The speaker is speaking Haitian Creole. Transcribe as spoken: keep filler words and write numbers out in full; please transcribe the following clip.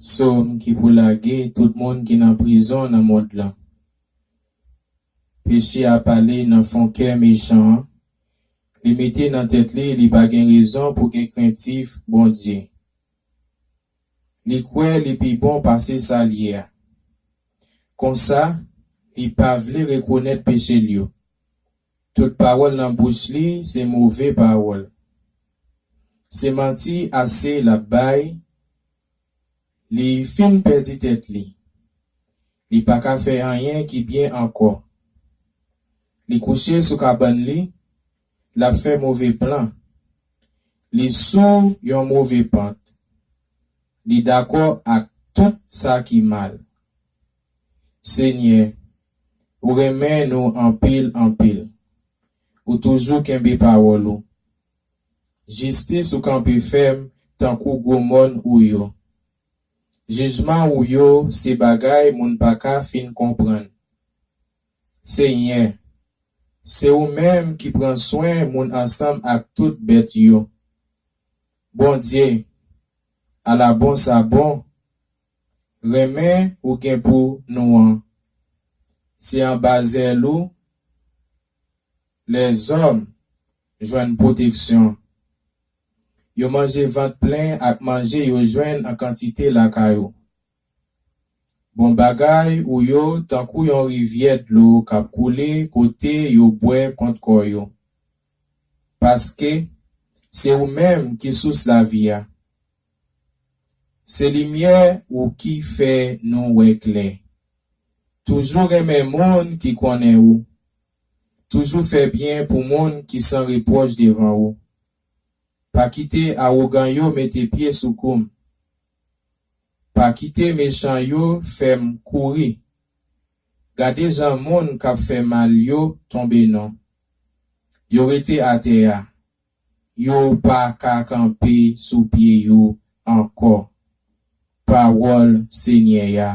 Sòm ki pou lage tout moun ki nan prizon nan mond lan. Peche a pale nan fon kè mechan an. Li mete nan tèt li li pa gen rezon pou gen krentif Bondye. Li kwè li pi bon pase sa l ye a. Konsa, li pa vle rekonèt peche l yo. Tout pawòl nan bouch li se move pawòl. Se manti ase l ap bay. Li fin pèdi tèt li. Li pa ka fè anyen ki byen ankò. Li kouche sou kabann li, l ap fè move plan. Li sou yon move pant. Li dakò ak tout sa ki mal. Senyè, ou renmen nou anpil, anpil. Ou toujou kenbe pawòl ou. Jistis ou kanpe fèm tankou gwo mòn ou yo. Jijman ou yo se bagay moun pa ka fin konprann. Senyè, se ou menm ki pran swen moun ansanm ak tout bèt yo. Bondye, ala bon sa bon, renmen ou gen pou nou an. Se anba zèl ou lèzòm jwenn pwoteksyon. Yo manje vant plen ak manje yo jwenn an kantite lakay ou. Bon bagay ou yo tankou yon rivyè dlo k ap koule kote yo bwè kont kò yo. Paske se ou menm ki sous lavi a. Se limyè ou ki fè nou wè klè. Toujou renmen moun ki konnen ou. Toujou fè byen pou moun ki san repwòch devan ou. Pa kite awogan yo mete pye sou kou m. Pa kite mechan yo fè m kouri. Gade jan moun k ap fè mal yo tonbe non. Yo rete atè a. Yo pa ka kanpe sou pye yo ankò. Pawòl Senyè a.